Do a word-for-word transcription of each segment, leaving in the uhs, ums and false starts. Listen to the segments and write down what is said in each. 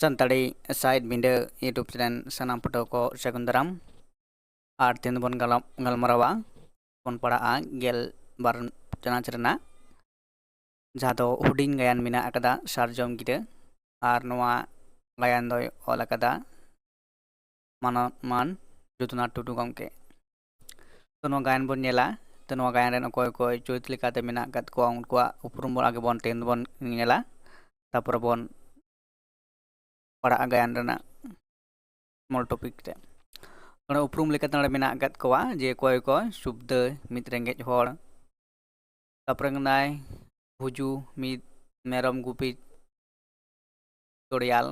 ᱥᱟᱱᱛᱟᱲᱤ ᱥᱟᱶᱦᱮᱫ ᱵᱤᱸᱰᱟᱹ YouTube channel ᱥᱟᱱᱟᱢ ᱯᱟᱹᱴᱷᱩᱣᱟᱹ ᱠᱚ ᱥᱟᱹᱜᱩᱱ ᱫᱟᱨᱟᱢ᱾ ᱟᱨ ᱛᱮᱦᱮᱧ ᱫᱚᱵᱚᱱ ᱜᱟᱞᱚ-, ᱜᱟᱞᱢᱟᱨᱟᱣᱟ, ᱵᱚᱱ ᱯᱟᱲᱦᱟᱜᱼᱟ ᱜᱮᱞ ᱵᱟᱨ ᱪᱟᱱᱟᱪ ᱨᱮᱱᱟᱜ, ᱡᱟᱦᱟᱸ ᱫᱚ ᱦᱩᱰᱤᱧ ᱜᱟᱭᱟᱱ ᱢᱮᱱᱟᱜ ᱟᱠᱟᱫᱟ, ᱥᱟᱨᱡᱚᱢ ᱜᱤᱨᱟᱹ᱾ ᱟᱨ ᱱᱚᱣᱟ ᱜᱟᱭᱟᱱ ᱫᱚᱭ ᱚᱞ ᱟᱠᱟᱫᱟ ᱢᱟᱱᱚᱛ ᱢᱟᱱ ᱡᱚᱫᱩᱱᱟᱛᱷ ᱴᱩᱰᱩ ᱜᱚᱢᱠᱮ᱾ ᱛᱚ, ᱱᱚᱣᱟ ᱜᱟᱭᱟᱱ ᱵᱚᱱ ᱧᱮᱞᱟ᱾ ᱛᱚ, ᱱᱚᱣᱟ ᱜᱟᱭᱟᱱ ᱨᱮᱱ ᱚᱠᱚᱭ ᱚᱠᱚᱭ ᱪᱚᱨᱤᱛ ᱞᱮᱠᱟᱛᱮ ᱢᱮᱱᱟᱜ ᱟᱠᱟᱫ ᱠᱚᱣᱟ, ᱩᱱᱠᱩᱣᱟᱜ ᱩᱯᱨᱩᱢ ᱵᱚᱱ ᱟᱜᱮ ᱵᱚᱱ ᱛᱮᱦᱮᱧ ᱵᱚᱱ ᱧᱮᱞᱟ, ᱛᱟᱯᱚᱨᱮ ᱵᱚᱱ ᱯᱟᱲᱦᱟᱜᱼᱟ ᱜᱟᱭᱟᱱ ᱨᱮᱱᱟᱜ ᱢᱩᱞ topic ᱨᱮ᱾ ᱱᱚᱰᱮ ᱩᱯᱨᱩᱢ ᱞᱮᱠᱟᱛᱮ ᱱᱚᱰᱮ ᱢᱮᱱᱟᱜ ᱟᱠᱟᱫ ᱠᱚᱣᱟ ᱡᱮ ᱚᱠᱚᱭ ᱚᱠᱚᱭ᱾ ᱥᱩᱵᱽᱫᱟᱹ, ᱢᱤᱫ ᱨᱮᱸᱜᱮᱡ ᱦᱚᱲ᱾ ᱛᱟᱯᱚᱨᱮ ᱢᱮᱱᱟᱭ ᱵᱷᱩᱡᱩ, ᱢᱤᱫ ᱢᱮᱨᱚᱢ ᱜᱩᱯᱤ ᱪᱚᱲᱭᱟᱞ᱾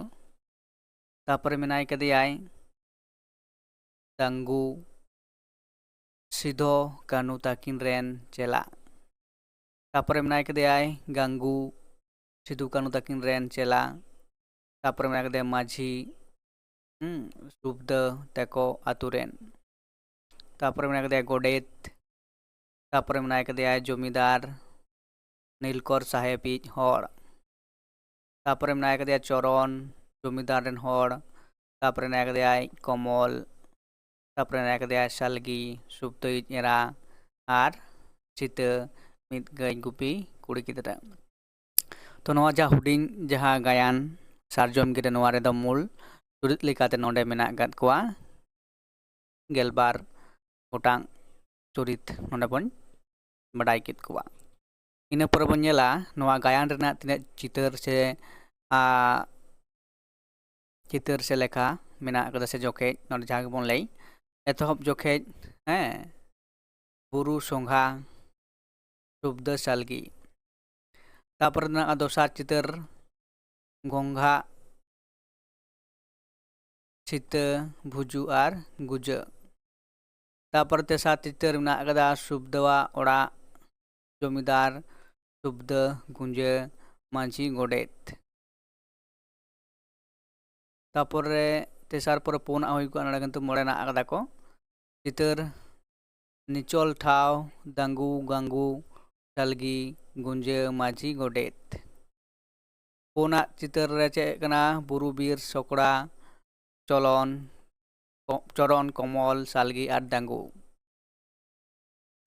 ᱛᱟᱯᱚᱨᱮ ᱢᱮᱱᱟᱭ ᱠᱟᱫᱮᱭᱟᱭ ᱫᱟᱝᱜᱩ, ᱥᱤᱫᱷᱚ ᱠᱟᱹᱱᱩ ᱛᱟᱹᱠᱤᱱ ᱨᱮᱱ ᱪᱮᱞᱟ᱾ ᱛᱟᱯᱚᱨᱮ ᱢᱮᱱᱟᱭ ᱠᱟᱫᱮᱭᱟᱭ ᱜᱟᱝᱜᱩ, ᱥᱤᱫᱷᱩ ᱠᱟᱹᱱᱩ ᱛᱟᱹᱠᱤᱱ ᱨᱮᱱ ᱪᱮᱞᱟ᱾ ᱛᱟᱯᱚᱨᱮ ᱢᱮᱱᱟᱭ ᱠᱟᱫᱮᱭᱟ ᱢᱟᱹᱡᱷᱤ, ᱦᱩᱸ, ᱥᱩᱵᱽᱫᱟᱹ ᱛᱮᱠᱚ ᱟᱛᱳ ᱨᱮᱱ᱾ ᱛᱟᱯᱚᱨᱮ ᱢᱮᱱᱟᱭ ᱠᱟᱫᱮᱭᱟ ᱜᱚᱰᱮᱛ᱾ ᱛᱟᱯᱚᱨᱮ ᱢᱮᱱᱟᱭ ᱠᱟᱫᱮᱭᱟ ᱡᱚᱢᱤᱫᱟᱨ, ᱱᱤᱞᱠᱚᱨ ᱥᱟᱦᱮᱵᱤᱡ ᱦᱚᱲ᱾ ᱛᱟᱯᱚᱨᱮ ᱢᱮᱱᱟᱭ ᱠᱟᱫᱮᱭᱟ ᱪᱚᱨᱚᱱ, ᱡᱚᱢᱤᱫᱟᱨ ᱨᱮᱱ ᱦᱚᱲ᱾ ᱛᱟᱯᱚᱨᱮ ᱢᱮᱱᱟᱭ ᱠᱟᱫᱮᱭᱟ ᱠᱚᱢᱚᱞ᱾ ᱛᱟᱯᱚᱨᱮ ᱢᱮᱱᱟᱭ ᱠᱟᱫᱮᱭᱟ ᱥᱟᱞᱜᱤ, ᱥᱩᱵᱽᱫᱟᱹᱭᱤᱡ ᱮᱨᱟ, ᱟᱨ ᱪᱤᱛᱟᱹ, ᱢᱤᱫ ᱜᱟᱹᱭ ᱜᱩᱯᱤ ᱠᱩᱲᱤ ᱜᱤᱫᱽᱨᱟᱹ᱾ ᱛᱚ, ᱱᱚᱣᱟ ᱡᱟᱦᱟᱸ ᱦᱩᱰᱤᱧ ᱡᱟᱦᱟᱸ ᱜᱟᱭᱟᱱ ᱥᱟᱨᱡᱚᱢ ᱜᱤᱨᱟᱹ, ᱱᱚᱣᱟ ᱨᱮᱫᱚ ᱢᱩᱞ ᱪᱩᱨᱤᱛ ᱞᱮᱠᱟᱛᱮ ᱱᱚᱰᱮ ᱢᱮᱱᱟᱜ ᱟᱠᱟᱫ ᱠᱚᱣᱟ ᱜᱮᱞᱵᱟᱨ ᱜᱚᱴᱟᱝ ᱪᱩᱨᱤᱛ ᱱᱚᱰᱮ ᱵᱚᱱ ᱵᱟᱰᱟᱭ ᱠᱮᱫ ᱠᱚᱣᱟ᱾ ᱤᱱᱟᱹ ᱯᱚᱨᱮ ᱵᱚᱱ ᱧᱮᱞᱟ ᱱᱚᱣᱟ ᱜᱟᱭᱟᱱ ᱨᱮᱱᱟᱜ ᱛᱤᱱᱟᱹᱜ ᱪᱤᱛᱟᱹᱨ ᱥᱮ, ᱟ, ᱪᱤᱛᱟᱹᱨ ᱥᱮ ᱞᱮᱠᱷᱟ ᱢᱮᱱᱟᱜ ᱟᱠᱟᱫᱟ ᱥᱮ ᱡᱚᱠᱷᱮᱡ, ᱱᱚᱰᱮ ᱡᱟᱦᱟᱸ ᱜᱮᱵᱚᱱ ᱞᱟᱹᱭ, ᱮᱛᱚᱦᱚᱵ ᱡᱚᱠᱷᱮᱡ, ᱦᱮᱸ, ᱵᱩᱨᱩ ᱥᱚᱸᱜᱷᱟ, ᱥᱩᱵᱽᱫᱟᱹ ᱥᱟᱞᱜᱤ᱾ ᱛᱟᱯᱚᱨᱮ ᱢᱮᱱᱟᱜᱼᱟ ᱫᱚᱥᱟᱨ ᱪᱤᱛᱟᱹᱨ, ᱜᱚᱝᱜᱷᱟ, ᱥᱤᱛᱟᱹ, ᱵᱷᱩᱡᱩ ᱟᱨ ᱜᱩᱡᱟᱹ᱾ ᱛᱟᱯᱚᱨᱮ ᱛᱮᱥᱟᱨ ᱪᱤᱛᱟᱹᱨ ᱢᱮᱱᱟᱜ ᱟᱠᱟᱫᱟ ᱥᱩᱵᱽᱫᱟᱣᱟᱜ ᱚᱲᱟᱜ, ᱡᱚᱢᱤᱫᱟᱨ, ᱥᱩᱵᱽᱫᱟᱹ, ᱜᱩᱸᱡᱟᱹ, ᱢᱟᱹᱡᱷᱤ, ᱜᱚᱰᱮᱛ᱾ ᱛᱟᱯᱚᱨᱮ ᱛᱮᱥᱟᱨ ᱯᱚᱨᱮ ᱯᱩᱱᱟᱜ ᱦᱩᱭ ᱠᱚᱜᱼᱟ, ᱱᱚᱰᱮ ᱠᱤᱱᱛᱩ ᱢᱚᱬᱮᱱᱟᱜ ᱟᱠᱟᱫᱟ ᱠᱚ᱾ ᱪᱤᱛᱟᱹᱨ, ᱱᱤᱪᱚᱞ ᱴᱷᱟᱶ, ᱫᱟᱝᱜᱩ, ᱜᱟᱝᱜᱩ, ᱥᱟᱞᱜᱤ, ᱜᱩᱸᱡᱟᱹ, ᱢᱟᱹᱡᱷᱤ, ᱜᱚᱰᱮᱛ᱾ ᱯᱩᱱᱟᱜ ᱪᱤᱛᱟᱹᱨ ᱨᱮ ᱪᱮᱫ ᱠᱟᱱᱟ? ᱵᱩᱨᱩ, ᱵᱤᱨ, ᱥᱚᱠᱲᱟ, ᱪᱚᱞᱚᱱ, ᱠᱚ- ᱪᱚᱨᱚᱱ, ᱠᱚᱢᱚᱞ, ᱥᱟᱞᱜᱤ ᱟᱨ ᱰᱟᱸᱜᱩ᱾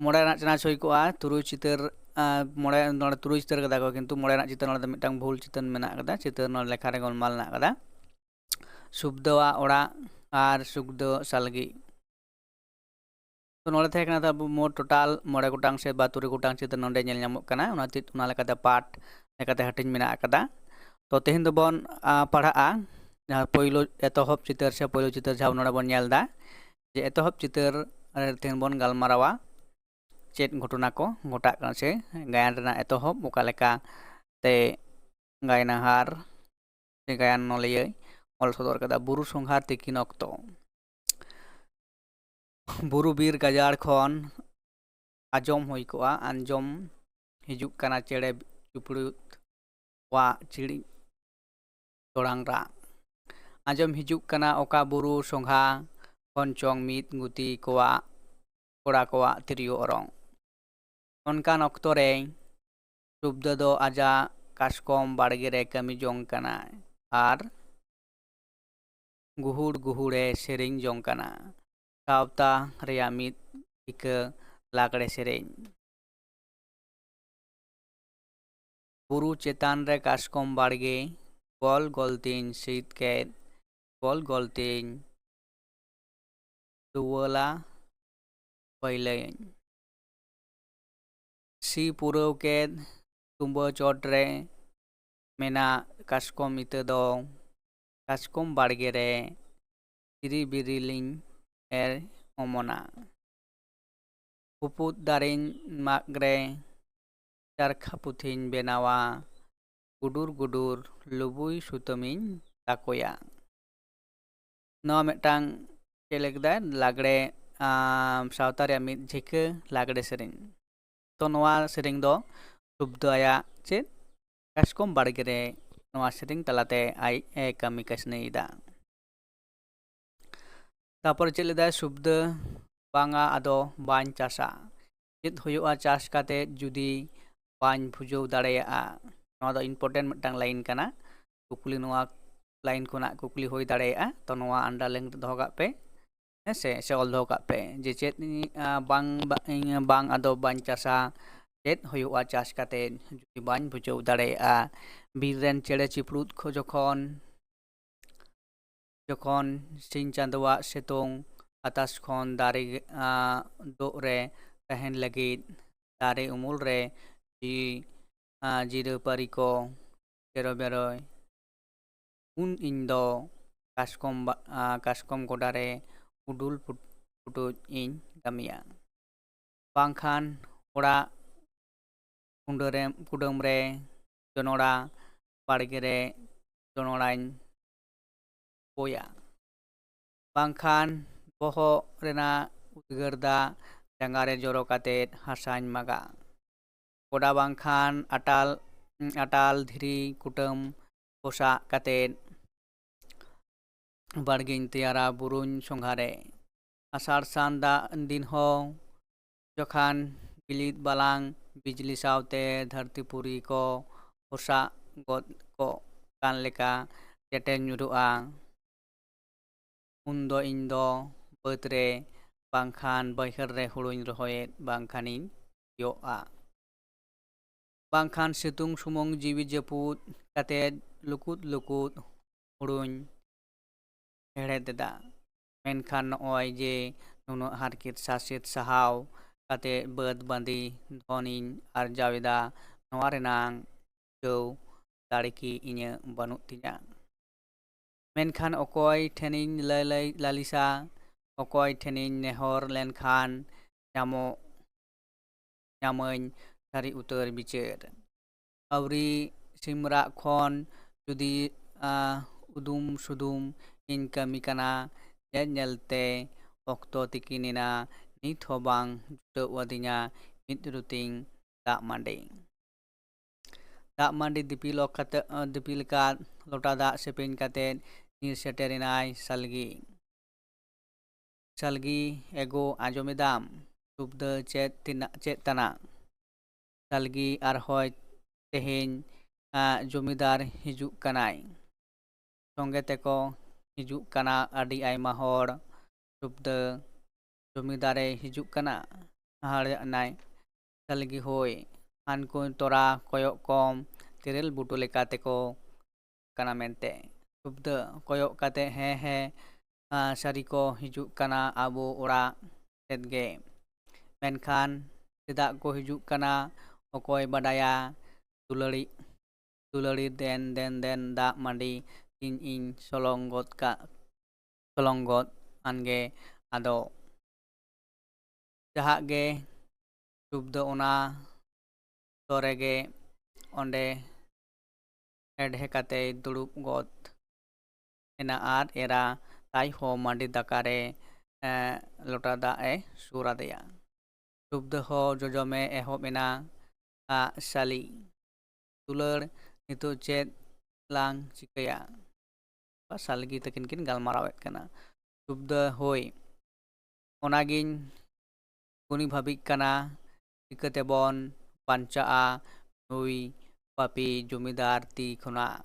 ᱢᱚᱬᱮ ᱨᱮᱱᱟᱜ ᱪᱟᱱᱟᱪ ᱦᱩᱭ ᱠᱚᱜᱼᱟ ᱛᱩᱨᱩᱭ ᱪᱤᱛᱟᱹᱨ᱾ ᱟᱸ, ᱢᱚᱬᱮ, ᱱᱚᱰᱮ ᱛᱩᱨᱩᱭ ᱪᱤᱛᱟᱹᱨ ᱠᱟᱫᱟ ᱠᱚ, ᱠᱤᱱᱛᱩ ᱢᱚᱬᱮ ᱨᱮᱱᱟᱜ ᱪᱤᱛᱟᱹᱨ ᱱᱚᱰᱮ ᱫᱚ ᱢᱤᱫᱴᱟᱝ ᱵᱷᱩᱞ ᱪᱤᱛᱟᱹᱨ ᱢᱮᱱᱟᱜ ᱠᱟᱫᱟ, ᱪᱤᱛᱟᱹᱨ ᱱᱚᱰᱮ ᱞᱮᱠᱷᱟ ᱨᱮ ᱜᱚᱞᱢᱟᱞ ᱢᱮᱱᱟᱜ ᱠᱟᱫᱟ᱾ ᱥᱩᱵᱫᱟᱣᱟᱜ ᱚᱲᱟᱜ ᱟᱨ ᱥᱩᱠᱫᱟᱹᱣᱟᱜ ᱥᱟᱞᱜᱤ᱾ ᱛᱚ ᱱᱚᱰᱮ ᱛᱟᱦᱮᱸ ᱠᱟᱱᱟ ᱛᱟᱵᱚ ᱢᱳᱴ ᱴᱳᱴᱟᱞ ᱢᱚᱬᱮ ᱜᱚᱴᱟᱝ ᱥᱮ ᱵᱟ ᱛᱩᱨᱩᱭ ᱜᱚᱴᱟᱝ ᱪᱤᱛᱟᱹᱨ ᱱᱚᱰᱮ ᱧᱮᱞ ᱧᱟᱢᱚᱜ ᱠᱟᱱᱟ᱾ ᱚᱱᱟ ᱪᱮᱫ, ᱚᱱᱟ ᱞᱮᱠᱟᱛᱮ ᱯᱟᱨᱴ ᱞᱮᱠᱟᱛᱮ ᱦᱟᱹᱴᱤᱧ ᱢᱮᱱᱟᱜ ᱟᱠᱟᱫᱟ᱾ ᱛᱚ ᱛᱮᱦᱮᱧ ᱫᱚᱵᱚᱱ, ᱟ, ᱯᱟᱲᱦᱟᱜᱼᱟ ᱡᱟᱦᱟᱸ ᱯᱳᱭᱞᱳ ᱮᱛᱚᱦᱚᱵ ᱪᱤᱛᱟᱹᱨ ᱥᱮ ᱯᱳᱭᱞᱳ ᱪᱤᱛᱟᱹᱨ ᱡᱟᱦᱟᱸ ᱱᱚᱰᱮ ᱵᱚᱱ ᱧᱮᱞ ᱮᱫᱟ, ᱡᱮ ᱮᱛᱚᱦᱚᱵ ᱪᱤᱛᱟᱹᱨ ᱨᱮ ᱛᱮᱦᱮᱧ ᱵᱚᱱ ᱜᱟᱞᱢᱟᱨᱟᱣᱟ ᱪᱮᱫ ᱜᱷᱚᱴᱚᱱᱟ ᱠᱚ ᱜᱷᱚᱴᱟᱜ ᱠᱟᱱᱟ ᱥᱮ ᱜᱟᱭᱟᱱ ᱨᱮᱱᱟᱜ ᱮᱛᱚᱦᱚᱵ ᱚᱠᱟ ᱞᱮᱠᱟ ᱛᱮ ᱜᱟᱭᱱᱟᱦᱟᱨ ᱥᱮ ᱜᱟᱭᱟᱱ ᱱᱚᱞᱤᱭᱟᱹᱭ ᱚᱞ ᱥᱚᱫᱚᱨ ᱠᱟᱫᱟ᱾ ᱵᱩᱨᱩ ᱥᱚᱸᱜᱷᱟ ᱛᱤᱠᱤᱱ ᱚᱠᱛᱚ᱾ ᱵᱩᱨᱩ ᱵᱤᱨ ᱜᱟᱡᱟᱲ ᱠᱷᱚᱱ ᱟᱸᱡᱚᱢ ᱦᱩᱭ ᱠᱚᱜᱼᱟ, ᱟᱸᱡᱚᱢ ᱦᱤᱡᱩᱜ ᱠᱟᱱᱟ ᱪᱮᱬᱮ ᱪᱩᱯᱲᱩᱫ ᱠᱚᱣᱟᱜ ᱪᱤᱲᱤᱡ ᱴᱚᱲᱟᱝ ᱨᱟᱜ᱾ ᱟᱸᱡᱚᱢ ᱦᱤᱡᱩᱜ ᱠᱟᱱᱟ ᱚᱠᱟ ᱵᱩᱨᱩ ᱥᱚᱸᱜᱷᱟ ᱠᱷᱚᱱ ᱪᱚᱝ ᱢᱤᱫ ᱜᱩᱛᱤ ᱠᱚᱣᱟᱜ, ᱠᱚᱲᱟ ᱠᱚᱣᱟᱜ ᱛᱤᱨᱭᱳ ᱚᱨᱚᱝ᱾ ᱚᱱᱠᱟᱱ ᱚᱠᱛᱚ ᱨᱮ ᱥᱩᱵᱫᱟᱹ ᱫᱚ ᱟᱡᱟᱜ ᱠᱟᱥᱠᱚᱢ ᱵᱟᱲᱜᱮ ᱨᱮ ᱠᱟᱹᱢᱤ ᱡᱚᱝ ᱠᱟᱱᱟᱭ ᱟᱨ ᱜᱩᱦᱩᱲ ᱜᱩᱦᱩᱲᱮ ᱥᱮᱨᱮᱧ ᱡᱚᱝ ᱠᱟᱱᱟ᱾ ᱥᱟᱶᱛᱟ ᱨᱮᱭᱟᱜ ᱢᱤᱫ ᱴᱷᱤᱠᱟᱹ ᱞᱟᱜᱽᱲᱮ ᱥᱮᱨᱮᱧ᱾ ᱵᱩᱨᱩ ᱪᱮᱛᱟᱱ ᱨᱮ ᱠᱟᱥᱠᱚᱢ ᱵᱟᱲᱜᱮ, ᱜᱚᱞ ᱜᱚᱞ ᱛᱤᱧ ᱥᱤᱫ ᱠᱮᱫ, ᱜᱚᱞ ᱜᱚᱞ ᱛᱤᱧ ᱛᱩᱣᱟᱹᱞᱟ ᱯᱟᱹᱭᱞᱟᱹᱭᱟᱹᱧ᱾ ᱥᱤ ᱯᱩᱨᱟᱹᱣ ᱠᱮᱫ ᱛᱩᱸᱵᱟᱹ ᱪᱚᱴ ᱨᱮ ᱢᱮᱱᱟᱜ ᱠᱟᱥᱠᱚᱢ ᱤᱛᱟᱹ ᱫᱚ ᱠᱟᱥᱠᱚᱢ ᱵᱟᱲᱜᱮ ᱨᱮ ᱪᱤᱨᱤ ᱵᱤᱨᱤᱞᱤᱧ ᱮᱨ ᱚᱢᱚᱱᱟ᱾ ᱠᱩᱯᱩᱫ ᱫᱟᱨᱮᱧ ᱢᱟᱜ ᱨᱮ ᱪᱟᱨᱠᱷᱟ ᱯᱩᱛᱷᱤᱧ ᱵᱮᱱᱟᱣᱟ, ᱜᱩᱰᱩᱨ ᱜᱩᱰᱩᱨ ᱞᱩᱵᱩᱭ ᱥᱩᱛᱟᱹᱢᱤᱧ ᱛᱟᱠᱚᱭᱟ᱾ ᱱᱚᱣᱟ ᱢᱤᱫᱴᱟᱝ ᱪᱮᱫ ᱞᱟᱹᱭ ᱠᱮᱫᱟᱭ? ᱞᱟᱜᱽᱲᱮ, ᱟᱸ, ᱥᱟᱶᱛᱟ ᱨᱮᱭᱟᱜ ᱢᱤᱫ ᱡᱷᱤᱠᱟᱹ ᱞᱟᱜᱽᱲᱮ ᱥᱮᱨᱮᱧ᱾ ᱛᱚ ᱱᱚᱣᱟ ᱥᱮᱨᱮᱧ ᱫᱚ ᱥᱩᱵᱫᱚ ᱟᱭᱟᱜ ᱪᱮᱫ ᱠᱟᱥᱠᱚᱢ ᱵᱟᱲᱜᱮ ᱨᱮ ᱱᱚᱣᱟ ᱥᱮᱨᱮᱧ ᱛᱟᱞᱟᱛᱮ ᱟᱡ ᱮ ᱠᱟᱹᱢᱤ ᱠᱟᱹᱥᱱᱤᱭᱮᱫᱟ᱾ ᱛᱟᱯᱚᱨ ᱪᱮᱫ ᱞᱮᱫᱟᱭ ᱥᱩᱵᱫᱟᱹ? ᱵᱟᱝᱟ, ᱟᱫᱚ ᱵᱟᱹᱧ ᱪᱟᱥᱟ᱾ ᱪᱮᱫ ᱦᱩᱭᱩᱜᱼᱟ ᱪᱟᱥ ᱠᱟᱛᱮ ᱡᱩᱫᱤ ᱵᱟᱹᱧ ᱵᱷᱩᱡᱟᱹᱣ ᱫᱟᱲᱮᱭᱟᱜᱼᱟ? ᱱᱚᱣᱟ ᱫᱚ important ᱢᱤᱫᱴᱟᱝ line ᱠᱟᱱᱟ᱾ ᱠᱩᱠᱞᱤ, ᱱᱚᱣᱟ line ᱠᱷᱚᱱᱟᱜ ᱠᱩᱠᱞᱤ ᱦᱩᱭ ᱫᱟᱲᱮᱭᱟᱜᱼᱟ, ᱛᱚ ᱱᱚᱣᱟ underline ᱨᱮ ᱫᱚᱦᱚ ᱠᱟᱜ ᱯᱮ, ᱦᱮᱸ ᱥᱮ, ᱥᱮ ᱚᱞ ᱫᱚᱦᱚ ᱠᱟᱜ ᱯᱮ ᱡᱮ ᱪᱮᱫ, ᱤᱧ, ᱟ, ᱵᱟᱝ, ᱵᱟ-, ᱤᱧ ᱵᱟᱝ ᱟᱫᱚ ᱵᱟᱹᱧ ᱪᱟᱥᱟ, ᱪᱮᱫ ᱦᱩᱭᱩᱜᱼᱟ ᱪᱟᱥ ᱠᱟᱛᱮ ᱡᱩᱫᱤ ᱵᱟᱹᱧ ᱵᱩᱡᱷᱟᱹᱣ ᱫᱟᱲᱮᱭᱟᱜᱼᱟ? ᱵᱤᱨ ᱨᱮᱱ ᱪᱮᱬᱮ ᱪᱤᱯᱨᱩᱫ ᱠᱚ ᱡᱚᱠᱷᱚᱱ, ᱡᱚᱠᱷᱚᱱ ᱥᱤᱧ ᱪᱟᱸᱫᱚᱣᱟᱜ ᱥᱤᱛᱩᱝ ᱟᱛᱟᱥ ᱠᱷᱚᱱ ᱫᱟᱨᱮ, ᱟ, ᱫᱳᱜ ᱨᱮ ᱛᱟᱦᱮᱱ ᱞᱟᱹᱜᱤᱫ ᱫᱟᱨᱮ ᱩᱢᱩᱞ ᱨᱮ ᱡᱤ-, ᱟ, ᱡᱤᱨᱟᱹ ᱯᱟᱹᱨᱤ ᱠᱚ ᱪᱮᱨᱚ ᱵᱮᱨᱚᱭ, ᱩᱱ ᱤᱧ ᱫᱚ ᱠᱟᱥᱠᱚᱢ ᱵᱟ-, ᱟ, ᱠᱟᱥᱠᱚᱢ ᱜᱚᱰᱟ ᱨᱮ ᱩᱰᱩᱞ ᱯᱩᱴ-, ᱯᱩᱴᱩᱡ ᱤᱧ ᱠᱟᱹᱢᱤᱭᱟ᱾ ᱵᱟᱝᱠᱷᱟᱱ ᱚᱲᱟᱜ ᱠᱩᱰᱟᱹ ᱨᱮ, ᱠᱩᱰᱟᱹᱢ ᱨᱮ ᱡᱚᱱᱚᱲᱟ, ᱵᱟᱲᱜᱮ ᱨᱮ ᱡᱚᱱᱚᱲᱟᱧ ᱯᱳᱭᱟ᱾ ᱵᱟᱝᱠᱷᱟᱱ ᱵᱚᱦᱚᱜ ᱨᱮᱱᱟᱜ ᱩᱫᱽᱜᱟᱹᱨ ᱫᱟᱜ ᱡᱟᱸᱜᱟ ᱨᱮ ᱡᱚᱨᱚ ᱠᱟᱛᱮ ᱦᱟᱥᱟᱧ ᱢᱟᱜᱟ᱾ ᱜᱚᱰᱟ ᱵᱟᱝᱠᱷᱟᱱ ᱟᱴᱟᱞ, ᱟᱴᱟᱞ ᱫᱷᱤᱨᱤ ᱠᱩᱴᱟᱹᱢ ᱯᱚᱥᱟᱜ ᱠᱟᱛᱮ ᱵᱟᱲᱜᱮᱧ ᱛᱮᱭᱟᱨᱟ ᱵᱩᱨᱩᱧ ᱥᱚᱸᱜᱷᱟᱨᱮ᱾ ᱟᱥᱟᱲ ᱥᱟᱱ ᱫᱟᱜ ᱫᱤᱱ ᱦᱚᱸ ᱡᱚᱠᱷᱟᱱ ᱵᱤᱞᱤᱫ ᱵᱟᱞᱟᱝ ᱵᱤᱡᱽᱞᱤ ᱥᱟᱶᱛᱮ ᱫᱷᱟᱹᱨᱛᱤ ᱯᱩᱨᱤ ᱠᱚ ᱯᱚᱥᱟᱜ ᱜᱚᱫ ᱠᱚᱜ ᱠᱟᱱ ᱞᱮᱠᱟ ᱪᱮᱴᱮ ᱧᱩᱨᱩᱜᱼᱟ, ᱩᱱᱫᱚ ᱤᱧ ᱫᱚ ᱵᱟᱹᱫᱽ ᱨᱮ ᱵᱟᱝᱠᱷᱟᱱ ᱵᱟᱹᱭᱦᱟᱹᱲ ᱨᱮ ᱦᱩᱲᱩᱧ ᱨᱚᱦᱚᱭᱮᱫ ᱵᱟᱝᱠᱷᱟᱱᱤᱧ ᱭᱚᱜᱼᱟ᱾ ᱵᱟᱝᱠᱷᱟᱱ ᱥᱤᱛᱩᱝ ᱥᱩᱢᱩᱝ ᱡᱤᱣᱤ ᱡᱟᱹᱯᱩᱫ ᱠᱟᱛᱮᱫ ᱞᱩᱠᱩᱫ ᱞᱩᱠᱩᱫ ᱦᱩᱲᱩᱧ ᱦᱮᱲᱦᱮᱫ ᱮᱫᱟ᱾ ᱢᱮᱱᱠᱷᱟᱱ ᱱᱚᱜᱼᱚᱭ ᱡᱮ ᱱᱩᱱᱟᱹᱜ ᱦᱟᱨᱠᱮᱛ ᱥᱟᱥᱮᱛ ᱥᱟᱦᱟᱣ ᱠᱟᱛᱮᱫ ᱵᱟᱹᱫᱽ ᱵᱟᱸᱫᱤ ᱫᱷᱚᱱᱤᱧ ᱟᱨᱡᱟᱣ ᱮᱫᱟ, ᱱᱚᱣᱟ ᱨᱮᱱᱟᱝ ᱪᱷᱩᱴᱟᱹᱣ ᱫᱟᱲᱮ ᱠᱤ ᱤᱧᱟᱹᱜ ᱵᱟᱹᱱᱩᱜ ᱛᱤᱧᱟ? ᱢᱮᱱᱠᱷᱟᱱ ᱚᱠᱚᱭ ᱴᱷᱮᱱᱤᱧ ᱞᱟᱹᱞᱟᱹᱭ ᱞᱟᱹᱞᱤᱥᱟ, ᱚᱠᱚᱭ ᱴᱷᱮᱱᱤᱧ ᱱᱮᱦᱚᱨ ᱞᱮᱱᱠᱷᱟᱱ ᱧᱟᱢᱚᱜ, ᱧᱟᱢᱟᱹᱧ ᱥᱟᱹᱨᱤ ᱩᱛᱟᱹᱨ ᱵᱤᱪᱟᱹᱨ? ᱟᱹᱣᱨᱤ ᱥᱤᱢᱨᱟᱜ ᱠᱷᱚᱱ ᱡᱩᱫᱤ, ᱟ, ᱩᱫᱩᱢ ᱥᱩᱫᱩᱢ ᱤᱧ ᱠᱟᱹᱢᱤ ᱠᱟᱱᱟ, ᱧᱮᱞ ᱧᱮᱞᱛᱮ ᱚᱠᱛᱚ ᱛᱤᱠᱤᱱ ᱮᱱᱟ, ᱱᱤᱛ ᱦᱚᱸ ᱵᱟᱝ ᱡᱩᱴᱟᱹᱣ ᱟᱹᱫᱤᱧᱟ ᱢᱤᱫ ᱨᱩᱛᱤᱧ ᱫᱟᱜ ᱢᱟᱹᱰᱤ᱾ ᱫᱟᱜ ᱢᱟᱹᱰᱤ ᱫᱤᱯᱤᱞ ᱚᱠ ᱠᱟᱛᱮ, ᱫᱤᱯᱤᱞ ᱟᱠᱟᱫ ᱞᱚᱴᱟ ᱫᱟᱜ ᱥᱮᱯᱮᱧ ᱠᱟᱛᱮ ᱧᱤᱨ ᱥᱮᱴᱮᱨᱮᱱᱟᱭ ᱥᱟᱞᱜᱤ᱾ ᱥᱟᱞᱜᱤ, ᱮᱜᱳ, ᱟᱸᱡᱚᱢᱮᱫᱟᱢ? ᱥᱩᱵᱫᱟᱹ ᱪᱮᱫ ᱛᱤᱱᱟᱜ, ᱪᱮᱫ ᱛᱟᱱᱟᱜ? ᱥᱟᱞᱜᱤ, ᱟᱨ ᱦᱚᱭ ᱛᱮᱦᱮᱧ ᱟᱸ, ᱡᱚᱢᱤᱫᱟᱨ ᱦᱤᱡᱩᱜ ᱠᱟᱱᱟᱭ᱾ ᱥᱚᱸᱜᱮ ᱛᱮᱠᱚ ᱦᱤᱡᱩᱜ ᱠᱟᱱᱟ ᱟᱹᱰᱤ ᱟᱭᱢᱟ ᱦᱚᱲ᱾ ᱥᱩᱵᱽᱫᱟᱹ, ᱡᱚᱢᱤᱫᱟᱨᱮ ᱦᱤᱡᱩᱜ ᱠᱟᱱᱟ, ᱦᱟᱦᱟᱲᱟᱜ ᱮᱱᱟᱭ᱾ ᱥᱟᱞᱜᱤ, ᱦᱳᱭ, ᱦᱟᱱᱠᱩ ᱛᱚᱨᱟ ᱠᱚᱭᱚᱜ ᱠᱚᱢ, ᱛᱮᱨᱮᱞ ᱵᱩᱴᱟᱹ ᱞᱮᱠᱟ ᱛᱮᱠᱚ ᱠᱟᱱᱟ ᱢᱮᱱᱛᱮ᱾ ᱥᱩᱵᱽᱫᱟᱹ, ᱠᱚᱭᱚᱜ ᱠᱟᱛᱮ, ᱦᱮᱸ, ᱦᱮᱸ, ᱟᱸ, ᱥᱟᱹᱨᱤ ᱠᱚ ᱦᱤᱡᱩᱜ ᱠᱟᱱᱟ ᱟᱵᱚ ᱚᱲᱟᱜ ᱥᱮᱫ ᱜᱮ᱾ ᱢᱮᱱᱠᱷᱟᱱ ᱪᱮᱫᱟᱜ ᱠᱚ ᱦᱤᱡᱩᱜ ᱠᱟᱱᱟ, ᱚᱠᱚᱭ ᱵᱟᱰᱟᱭᱟ? ᱫᱩᱞᱟᱹᱲᱤ, ᱫᱩᱞᱟᱹᱲᱤ, ᱫᱮᱱ, ᱫᱮᱱ, ᱫᱮᱱ, ᱫᱟᱜ ᱢᱟᱹᱰᱤ ᱤᱧ, ᱤᱧ ᱥᱚᱞᱚᱝ ᱜᱚᱫ ᱠᱟᱜ, ᱥᱚᱞᱚᱝ ᱜᱚᱫ ᱟᱱᱜᱮ ᱟᱫᱚ᱾ ᱡᱟᱦᱟᱸ ᱜᱮ ᱥᱩᱵᱽᱫᱟᱹ ᱚᱱᱟ ᱚᱠᱛᱚ ᱨᱮᱜᱮ ᱚᱸᱰᱮ ᱦᱮᱰᱦᱮ ᱠᱟᱛᱮᱭ ᱫᱩᱲᱩᱵ ᱜᱚᱫ ᱮᱱᱟ ᱟᱨ ᱮᱨᱟ ᱛᱟᱭ ᱦᱚᱸ ᱢᱟᱹᱰᱤ ᱫᱟᱠᱟ ᱨᱮ, ᱮᱸ, ᱞᱚᱴᱟ ᱫᱟᱜ ᱮ ᱥᱩᱨ ᱟᱫᱮᱭᱟ᱾ ᱥᱩᱵᱽᱫᱟᱹ ᱦᱚᱸ ᱡᱚᱡᱚᱢᱮ ᱮᱦᱚᱵ ᱮᱱᱟ, ᱟ, ᱥᱟᱞᱤ, ᱫᱩᱞᱟᱹᱲ, ᱱᱤᱛᱚᱜ ᱪᱮᱫ ᱞᱟᱝ ᱪᱤᱠᱟᱹᱭᱟ? ᱥᱟᱞᱜᱤ ᱛᱟᱹᱠᱤᱱ ᱠᱤᱱ ᱜᱟᱞᱢᱟᱨᱟᱣᱮᱫ ᱠᱟᱱᱟ᱾ ᱥᱩᱵᱽᱫᱟᱹ, ᱦᱳᱭ, ᱚᱱᱟᱜᱤᱧ ᱜᱩᱱᱤ ᱵᱷᱟᱹᱵᱤᱜ ᱠᱟᱱᱟ, ᱪᱤᱠᱟᱹ ᱛᱮᱵᱚᱱ ᱵᱟᱧᱪᱟᱜᱼᱟ ᱱᱩᱭ ᱯᱟᱯᱤ ᱡᱚᱢᱤᱫᱟᱨ ᱛᱤ ᱠᱷᱚᱱᱟᱜ?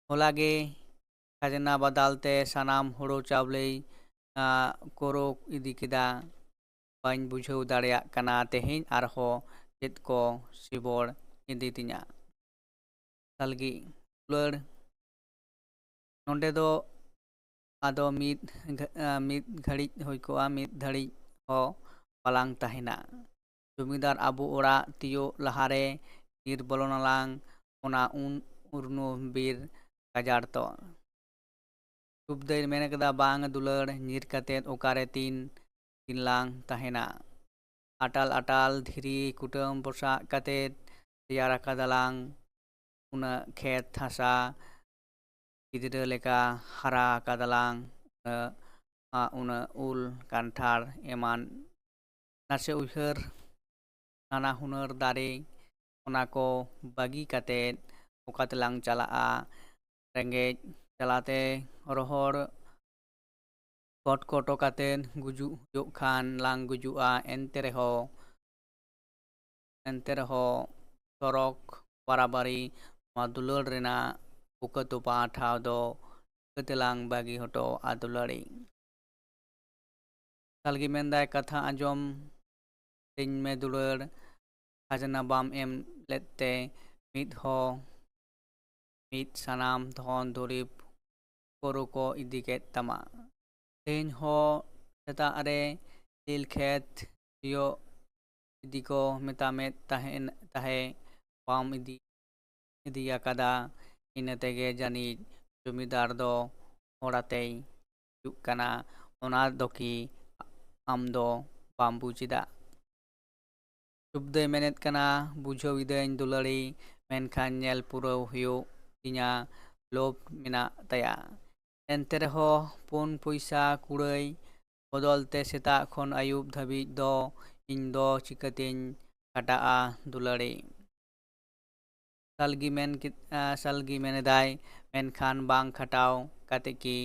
ᱦᱚᱞᱟ ᱜᱮ ᱠᱷᱟᱡᱽᱱᱟ ᱵᱟᱫᱟᱞ ᱛᱮ ᱥᱟᱱᱟᱢ ᱦᱳᱲᱳ ᱪᱟᱣᱞᱮᱭ, ᱟ, ᱠᱳᱨᱳ ᱤᱫᱤ ᱠᱮᱫᱟ᱾ ᱵᱟᱹᱧ ᱵᱩᱡᱷᱟᱹᱣ ᱫᱟᱲᱮᱭᱟᱜ ᱠᱟᱱᱟ ᱛᱮᱦᱮᱧ ᱟᱨᱦᱚᱸ ᱪᱮᱫ ᱠᱚ ᱥᱤᱵᱚᱲ ᱤᱫᱤ ᱛᱤᱧᱟ᱾ ᱥᱟᱞᱜᱤ, ᱫᱩᱞᱟᱹᱲ, ᱱᱚᱸᱰᱮ ᱫᱚ ᱟᱫᱚ ᱢᱤᱫ ᱜᱷᱟ-, ᱟ, ᱢᱤᱫ ᱜᱷᱟᱹᱲᱤᱡ ᱦᱩᱭ ᱠᱚᱜᱼᱟ, ᱢᱤᱫ ᱜᱷᱟᱹᱲᱤᱡ ᱦᱚᱸ ᱵᱟᱞᱟᱝ ᱛᱟᱦᱮᱱᱟ᱾ ᱡᱚᱢᱤᱫᱟᱨ ᱟᱵᱚ ᱚᱲᱟᱜ ᱛᱤᱭᱳᱜ ᱞᱟᱦᱟᱨᱮ ᱧᱤᱨ ᱵᱚᱞᱚᱱᱟᱞᱟᱝ ᱚᱱᱟ ᱩᱱ ᱩᱨᱱᱩ ᱵᱤᱨ ᱜᱟᱡᱟᱲ ᱛᱚ᱾ ᱥᱩᱵᱽᱫᱟᱹᱭ ᱢᱮᱱ ᱠᱮᱫᱟ, ᱵᱟᱝ ᱫᱩᱞᱟᱹᱲ, ᱧᱤᱨ ᱠᱟᱛᱮᱫ ᱚᱠᱟᱨᱮ ᱛᱤᱱ ᱫᱤᱱ ᱞᱟᱝ ᱛᱟᱦᱮᱱᱟ? ᱟᱴᱟᱞ ᱟᱴᱟᱞ ᱫᱷᱤᱨᱤ ᱠᱩᱴᱟᱹᱢ ᱯᱚᱥᱟᱜ ᱠᱟᱛᱮᱫ ᱛᱮᱭᱟᱨ ᱟᱠᱟᱫᱟᱞᱟᱝ ᱩᱱᱟᱹᱜ ᱠᱷᱮᱛ ᱦᱟᱥᱟ, ᱜᱤᱫᱽᱨᱟᱹ ᱞᱮᱠᱟ ᱦᱟᱨᱟ ᱟᱠᱟᱫᱟᱞᱟᱝ ᱩᱱᱟᱹᱜ, ᱟ, ᱩᱱᱟᱹᱜ ᱩᱞ ᱠᱟᱱᱴᱷᱟᱲ ᱮᱢᱟᱱ᱾ ᱱᱟᱥᱮ ᱩᱭᱦᱟᱹᱨ, ᱱᱟᱱᱟ ᱦᱩᱱᱟᱹᱨ ᱫᱟᱨᱮ, ᱚᱱᱟ ᱠᱚ ᱵᱟᱹᱜᱤ ᱠᱟᱛᱮᱫ ᱚᱠᱟ ᱛᱮᱞᱟᱝ ᱪᱟᱞᱟᱜᱼᱟ? ᱨᱮᱸᱜᱮᱡ ᱡᱟᱞᱟᱛᱮ ᱨᱚᱦᱚᱲ ᱠᱚᱴᱠᱚᱴᱚ ᱠᱟᱛᱮᱫ ᱜᱩᱡᱩᱜ ᱦᱩᱭᱩᱜ ᱠᱷᱟᱱ ᱞᱟᱝ ᱜᱩᱡᱩᱜᱼᱟ, ᱮᱱᱛᱮ ᱨᱮᱦᱚᱸ, ᱮᱱᱛᱮ ᱨᱮᱦᱚᱸ ᱥᱚᱨᱚᱠ ᱵᱟᱨᱟᱵᱟᱨᱤ ᱱᱚᱣᱟ ᱫᱩᱞᱟᱹᱲ ᱨᱮᱱᱟᱜ ᱵᱩᱠᱟᱹ ᱛᱚᱯᱟ ᱴᱷᱟᱶ ᱫᱚ ᱪᱤᱠᱟᱹ ᱛᱮᱞᱟᱝ ᱵᱟᱹᱜᱤ ᱦᱚᱴᱚ ᱟ ᱫᱩᱞᱟᱹᱲᱤ? ᱥᱟᱞᱜᱤ ᱢᱮᱱᱫᱟᱭ, ᱠᱟᱛᱷᱟ ᱟᱸᱡᱚᱢ ᱛᱤᱧ ᱢᱮ ᱫᱩᱞᱟᱹᱲ, ᱠᱷᱟᱡᱽᱱᱟ ᱵᱟᱢ ᱮᱢ ᱞᱮᱫ ᱛᱮ ᱢᱤᱫ ᱦᱚᱸ ᱢᱤᱫ ᱥᱟᱱᱟᱢ ᱫᱷᱚᱱ ᱫᱩᱨᱤᱵᱽ ᱠᱚᱨᱩ ᱠᱚ ᱤᱫᱤ ᱠᱮᱫ ᱛᱟᱢᱟ᱾ ᱛᱮᱦᱮᱧ ᱦᱚᱸ ᱥᱮᱛᱟᱜ ᱨᱮ ᱡᱤᱞ ᱠᱷᱮᱛ ᱥᱤᱭᱳᱜ ᱤᱫᱤ ᱠᱚ ᱢᱮᱛᱟᱢᱮᱫ ᱛᱟᱦᱮᱸ ᱛᱟᱦᱮᱸ ᱵᱟᱢ ᱤᱫᱤ ᱤᱫᱤ ᱟᱠᱟᱫᱟ᱾ ᱤᱱᱟᱹ ᱛᱮᱜᱮ ᱡᱟᱹᱱᱤᱡ ᱡᱚᱢᱤᱫᱟᱨ ᱫᱚ ᱦᱚᱲ ᱟᱛᱮᱭ ᱦᱤᱡᱩᱜ ᱠᱟᱱᱟ᱾ ᱚᱱᱟ ᱫᱚ ᱠᱤ ᱟᱢ ᱫᱚ ᱵᱟᱢ ᱵᱩᱡᱽ ᱮᱫᱟ? ᱪᱩᱵᱽᱫᱟᱹᱭ ᱢᱮᱱᱮᱫ ᱠᱟᱱᱟ, ᱵᱩᱡᱷᱟᱹᱣ ᱤᱫᱟᱹᱧ ᱫᱩᱞᱟᱹᱲᱤ, ᱢᱮᱱᱠᱷᱟᱱ ᱧᱮᱞ ᱯᱩᱨᱟᱹᱣ ᱦᱩᱭᱩᱜ ᱛᱤᱧᱟ, ᱞᱳᱵᱷ ᱢᱮᱱᱟᱜ ᱛᱟᱭᱟ᱾ ᱮᱱᱛᱮ ᱨᱮᱦᱚᱸ ᱯᱩᱱ ᱯᱚᱭᱥᱟ ᱠᱩᱲᱟᱹᱭ ᱵᱚᱫᱚᱞ ᱛᱮ ᱥᱮᱛᱟᱜ ᱠᱷᱚᱱ ᱟᱹᱭᱩᱵ ᱫᱷᱟᱹᱵᱤᱡ ᱫᱚ ᱤᱧ ᱫᱚ ᱪᱤᱠᱟᱹᱛᱤᱧ ᱠᱷᱟᱴᱟᱜᱼᱟ ᱫᱩᱞᱟᱹᱲᱤ? ᱥᱟᱞᱜᱤ ᱢᱮᱱ ᱠᱮᱫ, ᱥᱟᱞᱜᱤ ᱢᱮᱱᱮᱫᱟᱭ, ᱢᱮᱱᱠᱷᱟᱱ ᱵᱟᱝ ᱠᱷᱟᱴᱟᱣ ᱠᱟᱛᱮ ᱠᱤ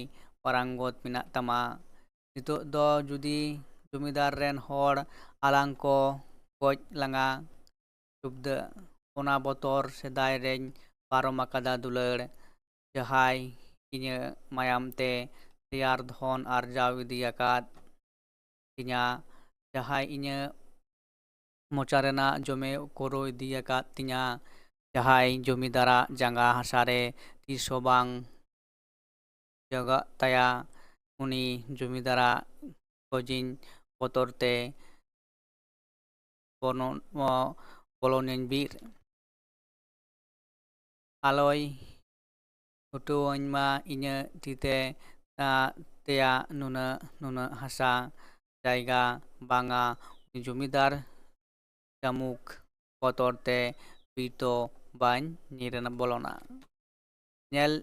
ᱯᱟᱨᱟᱝᱜᱚᱛ ᱢᱮᱱᱟᱜ ᱛᱟᱢᱟ? ᱱᱤᱛᱚᱜ ᱫᱚ ᱡᱩᱫᱤ ᱡᱚᱢᱤᱫᱟᱨ ᱨᱮᱱ ᱦᱚᱲ ᱟᱞᱟᱝ ᱠᱚ ᱜᱚᱡ ᱞᱟᱝᱟ ᱪᱩᱵᱽᱫᱟᱹ, ᱚᱱᱟ ᱵᱚᱛᱚᱨ ᱥᱮᱫᱟᱭ ᱨᱮᱧ ᱯᱟᱨᱚᱢ ᱟᱠᱟᱫᱟ ᱫᱩᱞᱟᱹᱲ᱾ ᱡᱟᱦᱟᱸᱭ ᱤᱧᱟᱹᱜ ᱢᱟᱭᱟᱢ ᱛᱮ ᱛᱮᱭᱟᱨ ᱫᱷᱚᱱ ᱟᱨᱡᱟᱣ ᱤᱫᱤ ᱟᱠᱟᱫ ᱛᱤᱧᱟ, ᱡᱟᱦᱟᱸᱭ ᱤᱧᱟᱹᱜ ᱢᱚᱪᱟ ᱨᱮᱱᱟᱜ ᱡᱚᱢᱮ ᱠᱚᱨᱚ ᱤᱫᱤ ᱟᱠᱟᱫ ᱛᱤᱧᱟ, ᱡᱟᱦᱟᱸᱭ ᱡᱚᱢᱤᱫᱟᱨᱟᱜ ᱡᱟᱸᱜᱟ ᱦᱟᱥᱟ ᱨᱮ ᱛᱤᱥ ᱦᱚᱸ ᱵᱟᱝ ᱡᱟᱜᱟᱜ ᱛᱟᱭᱟ, ᱩᱱᱤ ᱡᱚᱢᱤᱫᱟᱨᱟᱜ ᱜᱚᱡᱤᱧ ᱵᱚᱛᱚᱨ ᱛᱮ ᱵᱚᱱᱚ-, ᱵᱚᱞᱚᱱᱤᱧ ᱵᱤᱨ᱾ ᱟᱞᱚᱭ ᱦᱚᱴᱚᱣᱟᱹᱧ ᱢᱟ ᱤᱧᱟᱹᱜ ᱛᱤᱛᱮ ᱛᱮᱭᱟᱜ ᱱᱩᱱᱟᱹᱜ, ᱱᱩᱱᱟᱹᱜ ᱦᱟᱥᱟ ᱡᱟᱭᱜᱟ ᱵᱟᱝᱟ᱾ ᱩᱱᱤ ᱡᱚᱢᱤᱫᱟᱨ ᱪᱟᱢᱩᱠ ᱵᱚᱛᱚᱨ ᱛᱮ ᱵᱤᱨ ᱫᱚ ᱵᱟᱹᱧ ᱧᱤᱨ ᱵᱚᱞᱚᱱᱟ᱾ ᱧᱮᱞ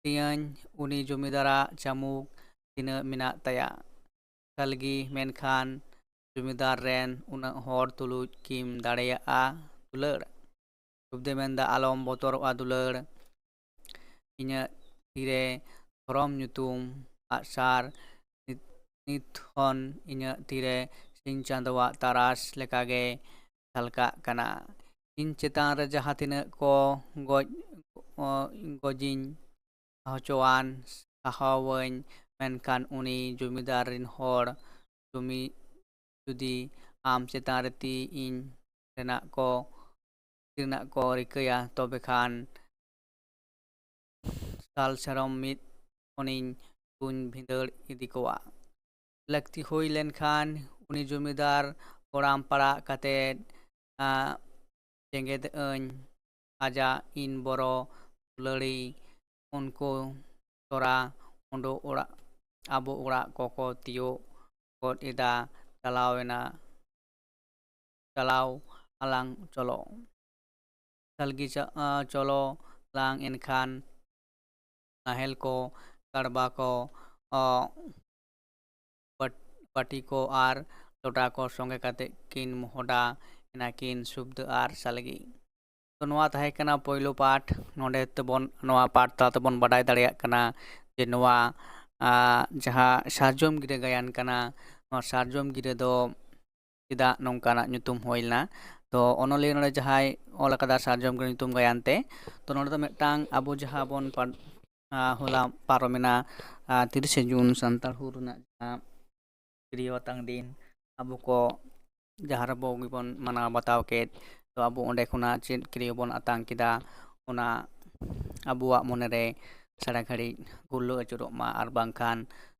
ᱛᱤᱭᱟᱹᱧ ᱩᱱᱤ ᱡᱚᱢᱤᱫᱟᱨᱟᱜ ᱪᱟᱢᱩᱠ ᱛᱤᱱᱟᱹᱜ ᱢᱮᱱᱟᱜ ᱛᱟᱭᱟ᱾ ᱥᱟᱞᱜᱤ, ᱢᱮᱱᱠᱷᱟᱱ ᱡᱚᱢᱤᱫᱟᱨ ᱨᱮᱱ ᱩᱱᱟᱹᱜ ᱦᱚᱲ ᱛᱩᱞᱩᱡ ᱠᱤᱢ ᱫᱟᱲᱮᱭᱟᱜᱼᱟ ᱫᱩᱞᱟᱹᱲ? ᱪᱩᱵᱽᱫᱟᱹᱭ ᱢᱮᱱᱫᱟ, ᱟᱞᱚᱢ ᱵᱚᱛᱚᱨᱚᱜᱼᱟ ᱫᱩᱞᱟᱹᱲ, ᱤᱧᱟᱹᱜ ᱛᱤᱨᱮ ᱫᱷᱚᱨᱚᱢ ᱧᱩᱛᱩᱢ ᱟᱜᱼᱥᱟᱨ, ᱱᱤᱛ, ᱱᱤᱛ ᱦᱚᱸ ᱤᱧᱟᱹᱜ ᱛᱤᱨᱮ ᱥᱤᱧ ᱪᱟᱸᱫᱳᱣᱟᱜ ᱛᱟᱨᱟᱥ ᱞᱮᱠᱟᱜᱮ ᱡᱷᱟᱞᱠᱟᱜ ᱠᱟᱱᱟ᱾ ᱤᱧ ᱪᱮᱛᱟᱱ ᱨᱮ ᱡᱟᱦᱟᱸ ᱛᱤᱱᱟᱹᱜ ᱠᱚ ᱜᱚᱡ ᱜᱚᱡᱤᱧ ᱦᱚᱪᱚᱣᱟᱱ, ᱥᱟᱦᱟᱣᱟᱹᱧ, ᱢᱮᱱᱠᱷᱟᱱ ᱩᱱᱤ ᱡᱚᱢᱤᱫᱟᱨ ᱨᱤᱱ ᱦᱚᱲ ᱡᱩᱢᱤ ᱡᱩᱫᱤ ᱟᱢ ᱪᱮᱛᱟᱱ ᱨᱮ ᱛᱤ ᱤᱧ ᱨᱮᱱᱟᱜ ᱠᱚ ᱨᱮᱱᱟᱜ ᱠᱚ ᱨᱤᱠᱟᱹᱭᱟ, ᱛᱚᱵᱮ ᱠᱷᱟᱱ ᱥᱟᱞ ᱥᱮᱨᱚᱢ ᱢᱤᱫ ᱠᱷᱚᱱᱤᱧ ᱛᱩᱧ ᱵᱷᱤᱸᱫᱟᱹᱲ ᱤᱫᱤ ᱠᱚᱣᱟ᱾ ᱞᱟᱹᱠᱛᱤ ᱦᱩᱭ ᱞᱮᱱᱠᱷᱟᱱ ᱩᱱᱤ ᱡᱚᱢᱤᱫᱟᱨ ᱠᱚᱲᱟᱢ ᱯᱟᱲᱟᱜ ᱠᱟᱛᱮ ᱡᱮᱜᱮᱫ ᱟᱹᱧ ᱟᱡᱟᱜ ᱤᱱ ᱵᱚᱨᱚ ᱫᱩᱞᱟᱹᱲᱤ ᱩᱱᱠᱩ ᱛᱚᱨᱟ ᱩᱰᱩᱠ ᱚᱲᱟᱜ ᱟᱵᱚ ᱚᱲᱟᱜ ᱠᱚᱠᱚ ᱛᱤᱭᱳᱜ ᱜᱚᱫ ᱮᱫᱟ᱾ ᱪᱟᱞᱟᱣ ᱮᱱᱟ ᱪᱟᱞᱟᱣ ᱟᱞᱟᱝ ᱪᱚᱞᱚ᱾ ᱥᱟᱞᱜᱤ ᱪᱟ- ᱪᱚᱞᱚ ᱞᱟᱝ ᱮᱱᱠᱷᱟᱱ ᱱᱟᱦᱮᱞ ᱠᱚ, ᱠᱟᱲᱵᱟ ᱠᱚ, ᱯᱟᱹᱴᱤ ᱠᱚ ᱟᱨ ᱞᱚᱴᱟ ᱠᱚ ᱥᱚᱸᱜᱮ ᱠᱟᱛᱮ ᱠᱤᱱ ᱢᱚᱦᱚᱰᱟ ᱮᱱᱟᱠᱤᱱ ᱥᱩᱵᱫᱟᱹ ᱟᱨ ᱥᱟᱞᱜᱤ᱾ ᱛᱚ ᱱᱚᱣᱟ ᱛᱟᱦᱮᱸ ᱠᱟᱱᱟ ᱯᱳᱭᱞᱳ ᱯᱟᱴ᱾ ᱱᱚᱰᱮ ᱛᱮᱵᱚᱱ ᱱᱚᱣᱟ ᱯᱟᱴ ᱛᱟᱞᱟ ᱛᱮᱵᱚᱱ ᱵᱟᱰᱟᱭ ᱫᱟᱲᱮᱭᱟᱜ ᱠᱟᱱᱟ ᱡᱮ ᱱᱚᱣᱟ ᱡᱟᱦᱟᱸ ᱥᱟᱨᱡᱚᱢ ᱜᱤᱨᱟᱹ ᱜᱟᱭᱟᱱ ᱠᱟᱱᱟ, ᱱᱚᱣᱟ ᱥᱟᱨᱡᱚᱢ ᱜᱤᱨᱟᱹ ᱫᱚ ᱪᱮᱫᱟᱜ ᱱᱚᱝᱠᱟᱱᱟᱜ ᱧᱩᱛᱩᱢ ᱦᱩᱭ ᱞᱮᱱᱟ? ᱛᱚ ᱚᱱᱚᱞᱤᱭᱟᱹ ᱱᱚᱰᱮ ᱡᱟᱦᱟᱸᱭ ᱚᱞ ᱟᱠᱟᱫᱟ ᱥᱟᱨᱡᱚᱢ ᱜᱤᱨᱟᱹ ᱧᱩᱛᱩᱢ ᱜᱟᱭᱟᱱ ᱛᱮ, ᱛᱚ ᱱᱚᱰᱮ ᱫᱚ ᱢᱤᱫᱴᱟᱝ ᱟᱵᱚ ᱡᱟᱦᱟᱸ ᱵᱚᱱ ᱦᱚᱞᱟ ᱯᱟᱨᱚᱢᱮᱱᱟ ᱛᱤᱨᱤᱥᱮ ᱡᱩᱱ ᱥᱟᱱᱛᱟᱲ ᱦᱩᱞ ᱨᱮᱱᱟᱜ ᱡᱟᱦᱟᱸ ᱠᱤᱨᱤᱭᱟᱹ ᱟᱛᱟᱝ ᱫᱤᱱ ᱟᱵᱚ ᱠᱚ ᱡᱟᱦᱟᱸ ᱨᱮᱵᱚ ᱜᱮᱵᱚᱱ ᱢᱟᱱᱟᱣ ᱵᱟᱛᱟᱣ ᱠᱮᱫ, ᱛᱚ ᱟᱵᱚ ᱚᱸᱰᱮ ᱠᱷᱚᱱᱟᱜ ᱪᱮᱫ ᱠᱤᱨᱤᱭᱟᱹ ᱵᱚᱱ ᱟᱛᱟᱝ ᱠᱮᱫᱟ, ᱚᱱᱟ ᱟᱵᱚᱣᱟᱜ ᱢᱚᱱᱮᱨᱮ ᱥᱟᱨᱟ ᱜᱷᱟᱹᱲᱤᱡ ᱜᱩᱨᱞᱟᱹ ᱟᱹᱪᱩᱨᱚᱜ ᱢᱟ᱾ ᱟᱨ ᱵᱟᱝᱠᱷᱟᱱ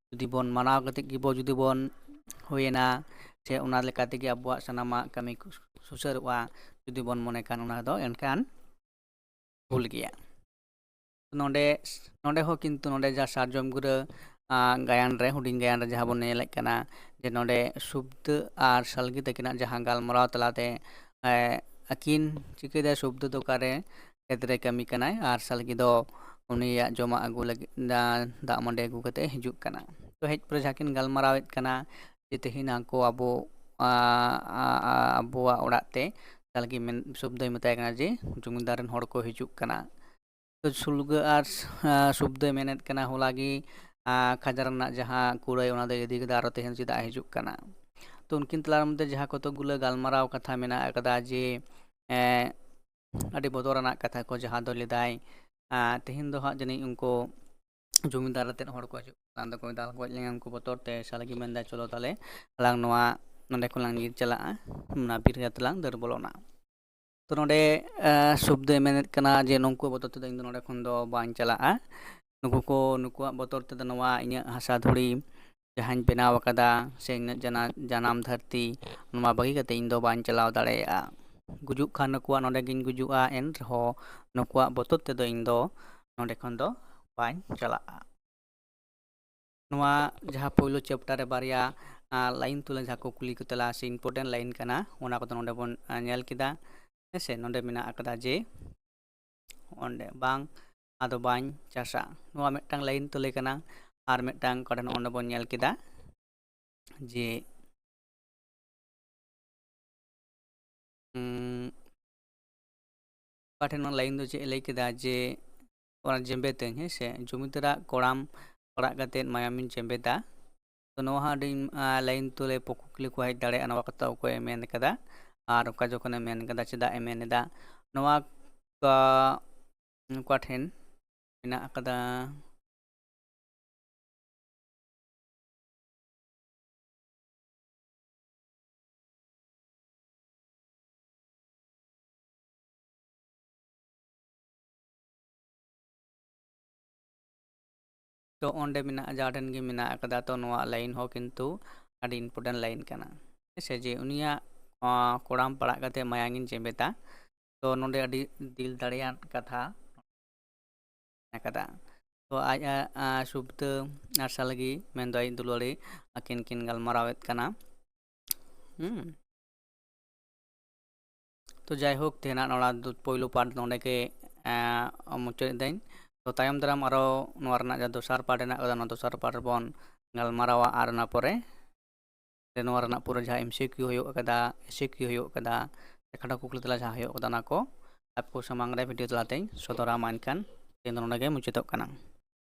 ᱡᱩᱫᱤ ᱵᱚᱱ ᱢᱟᱱᱟᱣ ᱠᱟᱛᱮ ᱜᱮᱵᱚ ᱡᱩᱫᱤ ᱵᱚᱱ ᱦᱩᱭᱮᱱᱟ, ᱥᱮ ᱚᱱᱟ ᱞᱮᱠᱟ ᱛᱮᱜᱮ ᱟᱵᱚᱣᱟᱜ ᱥᱟᱱᱟᱢᱟᱜ ᱠᱟᱹᱢᱤ ᱥᱩᱥᱟᱹᱨᱚᱜᱼᱟ ᱡᱩᱫᱤ ᱵᱚᱱ ᱢᱚᱱᱮ ᱠᱷᱟᱱ, ᱚᱱᱟ ᱫᱚ ᱮᱱᱠᱷᱟᱱ ᱵᱷᱩᱞ ᱜᱮᱭᱟ᱾ ᱱᱚᱰᱮ ᱱᱚᱰᱮ ᱦᱚᱸ ᱠᱤᱱᱛᱩ ᱱᱚᱰᱮ ᱡᱟᱦᱟᱸ ᱥᱟᱨᱡᱚᱢ ᱜᱤᱨᱟᱹ ᱜᱟᱭᱟᱱ ᱨᱮ, ᱦᱩᱰᱤᱧ ᱜᱟᱭᱟᱱ ᱨᱮ ᱡᱟᱦᱟᱸ ᱵᱚᱱ ᱧᱮᱞᱮᱫ ᱠᱟᱱᱟ ᱡᱮ ᱱᱚᱰᱮ ᱥᱩᱵᱫᱟᱹ ᱟᱨ ᱥᱟᱞᱜᱤ ᱛᱟᱹᱠᱤᱱᱟᱜ ᱡᱟᱦᱟᱸ ᱜᱟᱞᱢᱟᱨᱟᱣ ᱛᱟᱞᱟᱛᱮ ᱟᱹᱠᱤᱱ ᱪᱤᱠᱟᱹᱭᱮᱫᱟᱭ, ᱥᱩᱵᱫᱟᱹ ᱫᱚ ᱚᱠᱟᱨᱮ ᱠᱷᱮᱛ ᱨᱮ ᱠᱟᱹᱢᱤ ᱠᱟᱱᱟᱭ ᱟᱨ ᱥᱟᱞᱜᱤ ᱫᱚ ᱩᱱᱤᱭᱟᱜ ᱡᱚᱢᱟᱜ ᱟᱹᱜᱩ ᱞᱟᱹᱜᱤᱫ ᱫᱟᱜ ᱢᱟᱹᱰᱤ ᱟᱹᱜᱩ ᱠᱟᱛᱮ ᱦᱤᱡᱩᱜ ᱠᱟᱱᱟ᱾ ᱛᱚ ᱦᱮᱡ ᱯᱚᱨᱮ ᱡᱟᱦᱟᱸ ᱠᱤᱱ ᱜᱟᱞᱢᱟᱨᱟᱣᱮᱫ ᱠᱟᱱᱟ ᱡᱮ ᱛᱮᱦᱮᱧ ᱟᱠᱚ ᱟᱵᱚ ᱟᱵᱚᱣᱟᱜ ᱚᱲᱟᱜ ᱛᱮ ᱥᱟᱞᱜᱤ ᱢᱮᱱ ᱥᱩᱵᱫᱟᱹᱭ ᱢᱮᱛᱟᱭ ᱠᱟᱱᱟ ᱡᱮ ᱡᱚᱢᱤᱫᱟᱨ ᱨᱮᱱ ᱦᱚᱲ ᱠᱚ ᱦᱤᱡᱩᱜ ᱠᱟᱱᱟ᱾ ᱛᱚ ᱥᱩᱞᱜᱟᱹ ᱟᱨ ᱥᱩᱵᱫᱟᱹᱭ ᱢᱮᱱᱮᱫ ᱠᱟᱱᱟ ᱦᱚᱞᱟ ᱜᱮ ᱠᱷᱟᱡᱽᱱᱟ ᱨᱮᱱᱟᱜ ᱡᱟᱦᱟᱸ ᱠᱩᱲᱟᱹᱭ ᱚᱱᱟ ᱫᱚᱭ ᱤᱫᱤ ᱠᱮᱫᱟ, ᱟᱨᱚ ᱛᱮᱦᱮᱧ ᱪᱮᱫᱟᱜ ᱦᱤᱡᱩᱜ ᱠᱟᱱᱟ? ᱛᱚ ᱩᱱᱠᱤᱱ ᱛᱟᱞᱟ ᱢᱚᱫᱽᱫᱷᱮ ᱡᱟᱦᱟᱸ ᱠᱚᱛᱚ ᱜᱩᱞᱟᱹ ᱜᱟᱞᱢᱟᱨᱟᱣ ᱠᱟᱛᱷᱟ ᱢᱮᱱᱟᱜ ᱟᱠᱟᱫᱟ ᱡᱮ ᱮᱸ, ᱟᱹᱰᱤ ᱵᱚᱛᱚᱨᱟᱱᱟᱜ ᱠᱟᱛᱷᱟ ᱠᱚ, ᱡᱟᱦᱟᱸ ᱫᱚ ᱞᱮᱫᱟᱭ, ᱟᱸ, ᱛᱮᱦᱮᱧ ᱫᱚ ᱦᱟᱸᱜ ᱡᱟᱹᱱᱤᱡ ᱩᱱᱠᱩ ᱡᱚᱢᱤᱫᱟᱨ ᱟᱛᱮᱫ ᱦᱚᱲ ᱠᱚ ᱦᱤᱡᱩᱜ ᱠᱟᱱ ᱫᱚᱠᱚ ᱫᱟᱞ ᱜᱚᱡ ᱞᱮᱱᱟ ᱩᱱᱠᱩ ᱵᱚᱛᱚᱨ ᱛᱮ᱾ ᱥᱟᱞᱜᱤ ᱢᱮᱱᱫᱟᱭ, "ᱪᱚᱞᱚ ᱛᱟᱦᱞᱮ ᱟᱞᱟᱝ ᱱᱚᱣᱟ ᱱᱚᱸᱰᱮ ᱠᱷᱚᱱ ᱞᱟᱝ ᱧᱤᱨ ᱪᱟᱞᱟᱜᱼᱟ, ᱚᱱᱟ ᱵᱤᱨ ᱨᱮ ᱞᱟᱝ ᱫᱟᱹᱲ ᱵᱚᱞᱚᱱᱟ᱾" ᱛᱚ ᱱᱚᱸᱰᱮ, ᱟᱸ, ᱥᱩᱵᱫᱟᱹᱭ ᱢᱮᱱᱮᱫ ᱠᱟᱱᱟ ᱡᱮ, "ᱱᱩᱠᱩ ᱵᱚᱛᱚᱨ ᱛᱮᱫᱚ ᱤᱧ ᱫᱚ ᱱᱚᱸᱰᱮ ᱠᱷᱚᱱ ᱫᱚ ᱵᱟᱹᱧ ᱪᱟᱞᱟᱜᱼᱟ᱾ ᱱᱩᱠᱩ ᱠᱚ, ᱱᱩᱠᱩᱣᱟᱜ ᱵᱚᱛᱚᱨ ᱛᱮᱫᱚ ᱱᱚᱣᱟ ᱤᱧᱟᱹᱜ ᱦᱟᱥᱟ ᱫᱷᱩᱲᱤ ᱡᱟᱦᱟᱸᱧ ᱵᱮᱱᱟᱣ ᱟᱠᱟᱫᱟ, ᱥᱮ ᱤᱧᱟᱹᱜ ᱡᱟᱱᱟ-, ᱡᱟᱱᱟᱢ ᱫᱷᱟᱹᱨᱛᱤ, ᱱᱚᱣᱟ ᱵᱟᱹᱜᱤ ᱠᱟᱛᱮ ᱤᱧ ᱫᱚ ᱵᱟᱹᱧ ᱪᱟᱞᱟᱣ ᱫᱟᱲᱮᱭᱟᱜᱼᱟ᱾ ᱜᱩᱡᱩᱜ ᱠᱷᱟᱱ ᱱᱩᱠᱩᱣᱟᱜ ᱱᱚᱸᱰᱮ ᱜᱤᱧ ᱜᱩᱡᱩᱜᱼᱟ, ᱮᱱ ᱨᱮᱦᱚᱸ ᱱᱩᱠᱩᱣᱟᱜ ᱵᱚᱛᱚᱨ ᱛᱮᱫᱚ ᱤᱧ ᱫᱚ ᱱᱚᱸᱰᱮ ᱠᱷᱚᱱ ᱫᱚ ᱵᱟᱹᱧ ᱪᱟᱞᱟᱜᱼᱟ᱾" ᱱᱚᱣᱟ ᱡᱟᱦᱟᱸ ᱯᱳᱭᱞᱳ ᱪᱮᱯᱴᱟᱨ ᱨᱮ ᱵᱟᱨᱭᱟ, ᱟᱸ, ᱞᱟᱭᱤᱱ ᱛᱩᱞᱟᱹ ᱡᱟᱦᱟᱸ ᱠᱩᱠᱞᱤ ᱠᱚ ᱛᱮᱞᱟ ᱥᱮ ᱤᱢᱯᱚᱨᱴᱮᱱᱴ ᱞᱟᱭᱤᱱ ᱠᱟᱱᱟ, ᱚᱱᱟ ᱠᱚᱫᱚ ᱱᱚᱸᱰᱮ ᱵᱚᱱ, ᱟᱸ, ᱧᱮᱞ ᱠᱮᱫᱟ᱾ ᱦᱮᱸ ᱥᱮ, ᱱᱚᱸᱰᱮ ᱢᱮᱱᱟᱜ ᱟᱠᱟᱫᱟ ᱡᱮ ᱚᱸᱰᱮ ᱵᱟᱝ, ᱟᱫᱚ ᱵᱟᱹᱧ ᱪᱟᱥᱟ, ᱱᱚᱣᱟ ᱢᱤᱫᱴᱟᱝ ᱞᱟᱭᱤᱱ ᱛᱩᱞᱟᱹ ᱠᱟᱱᱟ᱾ ᱟᱨ ᱢᱤᱫᱴᱟᱝ ᱚᱠᱟ ᱴᱷᱮᱱ ᱚᱸᱰᱮ ᱵᱚᱱ ᱧᱮᱞ ᱠᱮᱫᱟ ᱡᱮ, ᱩᱸ, ᱚᱠᱟ ᱴᱷᱮᱱ ᱚᱱᱟ ᱞᱟᱭᱤᱱ ᱫᱚ ᱪᱮᱫ ᱮ ᱞᱟᱹᱭ ᱠᱮᱫᱟ ᱡᱮ, ᱚᱱᱟ ᱡᱮᱢᱵᱮᱛᱟᱹᱧ, ᱦᱮᱸ ᱥᱮ, ᱡᱚᱢᱤᱫᱟᱨᱟᱜ ᱠᱚᱲᱟᱢ ᱯᱟᱲᱟᱜ ᱠᱟᱛᱮᱫ ᱢᱟᱭᱟᱢᱤᱧ ᱡᱮᱢᱵᱮᱛᱟ᱾ ᱛᱚ ᱱᱚᱣᱟ ᱦᱚᱸ ᱟᱹᱰᱤ, ᱟᱸ, ᱞᱟᱭᱤᱱ ᱛᱩᱞᱟᱹ ᱠᱩᱠᱞᱤ ᱠᱚ ᱦᱮᱡ ᱫᱟᱲᱮᱭᱟᱜᱼᱟ, ᱱᱚᱣᱟ ᱠᱟᱛᱷᱟ ᱚᱠᱚᱭᱮ ᱢᱮᱱ ᱠᱟᱫᱟ ᱟᱨ ᱚᱠᱟ ᱡᱚᱠᱷᱚᱱᱮ ᱢᱮᱱ ᱠᱟᱫᱟ, ᱪᱮᱫᱟᱜ ᱮ ᱢᱮᱱ ᱮᱫᱟ, ᱱᱚᱣᱟ ᱠᱟ-, ᱚᱠᱟ ᱴᱷᱮᱱ ᱢᱮᱱᱟᱜ ᱟᱠᱟᱫᱟ᱾ ᱛᱚ ᱚᱸᱰᱮ ᱢᱮᱱᱟᱜᱼᱟ, ᱡᱟᱦᱟᱸ ᱴᱷᱮᱱ ᱜᱮ ᱢᱮᱱᱟᱜ ᱟᱠᱟᱫᱟ, ᱛᱚ ᱱᱚᱣᱟ ᱞᱟᱭᱤᱱ ᱦᱚᱸ ᱠᱤᱱᱛᱩ ᱟᱹᱰᱤ ᱤᱢᱯᱚᱨᱴᱮᱱᱴ ᱞᱟᱭᱤᱱ ᱠᱟᱱᱟ᱾ ᱦᱮᱸ ᱥᱮ, ᱡᱮ ᱩᱱᱤᱭᱟᱜ, ᱟᱸ, ᱠᱚᱲᱟᱢ ᱯᱟᱲᱟᱜ ᱠᱟᱛᱮ ᱢᱟᱭᱟᱝᱤᱧ ᱡᱮᱢᱵᱮᱛᱟ᱾ ᱛᱚ ᱱᱚᱰᱮ ᱟᱹᱰᱤ ᱫᱤᱞ ᱫᱟᱲᱮᱭᱟᱱ ᱠᱟᱛᱷᱟ ᱟᱠᱟᱫᱟ᱾ ᱛᱚ ᱟᱡ, ᱟ, ᱟ, ᱥᱩᱵᱫᱟᱹ ᱟᱨ ᱥᱟᱞᱜᱤ, ᱢᱮᱱᱫᱚ ᱟᱡ ᱫᱩᱞᱟᱹᱲᱤ, ᱟᱹᱠᱤᱱ ᱠᱤᱱ ᱜᱟᱞᱢᱟᱨᱟᱣᱮᱫ ᱠᱟᱱᱟ᱾ ᱦᱩᱸ᱾ ᱛᱚ ᱡᱟᱭᱦᱳᱠ, ᱛᱮᱦᱮᱧᱟᱜ ᱱᱚᱣᱟ ᱫᱚ ᱯᱳᱭᱞᱳ ᱯᱟᱨᱴ ᱱᱚᱰᱮ ᱜᱮ, ᱮᱸ, ᱢᱩᱪᱟᱹᱫ ᱮᱫᱟᱹᱧ᱾ ᱛᱚ ᱛᱟᱭᱚᱢ ᱫᱟᱨᱟᱢ ᱟᱨᱚ ᱱᱚᱣᱟ ᱨᱮᱱᱟᱜ ᱡᱟᱦᱟᱸ ᱫᱚᱥᱟᱨ ᱯᱟᱨᱴ ᱦᱮᱱᱟᱜ ᱟᱠᱟᱫᱟ, ᱚᱱᱟ ᱫᱚᱥᱟᱨ ᱯᱟᱨᱴ ᱨᱮᱵᱚᱱ ᱜᱟᱞᱢᱟᱨᱟᱣᱟ᱾ ᱟᱨ ᱚᱱᱟ ᱯᱚᱨᱮ ᱥᱮ ᱱᱚᱣᱟ ᱨᱮᱱᱟᱜ ᱯᱩᱨᱟᱹ ᱡᱟᱦᱟᱸ ᱮᱢ ᱥᱤ ᱠᱤᱭᱩ ᱦᱩᱭᱩᱜ ᱟᱠᱟᱫᱟ, ᱮᱥ ᱥᱤ ᱠᱤᱭᱩ ᱦᱩᱭᱩᱜ ᱟᱠᱟᱫᱟ, ᱥᱮ ᱠᱷᱟᱴᱚ ᱠᱩᱠᱞᱤ ᱛᱮᱞᱟ ᱡᱟᱦᱟᱸ ᱦᱩᱭᱩᱜ ᱟᱠᱟᱫᱟ, ᱚᱱᱟ ᱠᱚ ᱟᱯᱮ ᱠᱚ ᱥᱟᱢᱟᱝ ᱨᱮ ᱵᱷᱤᱰᱤᱭᱳ ᱛᱟᱞᱟᱛᱮᱧ ᱥᱚᱫᱚᱨᱟ᱾ ᱢᱟ ᱮᱱᱠᱷᱟᱱ ᱛᱮᱦᱮᱧ ᱫᱚ ᱱᱚᱰᱮ ᱜᱮ ᱢᱩᱪᱟᱹᱫᱚᱜ ᱠᱟᱱᱟ᱾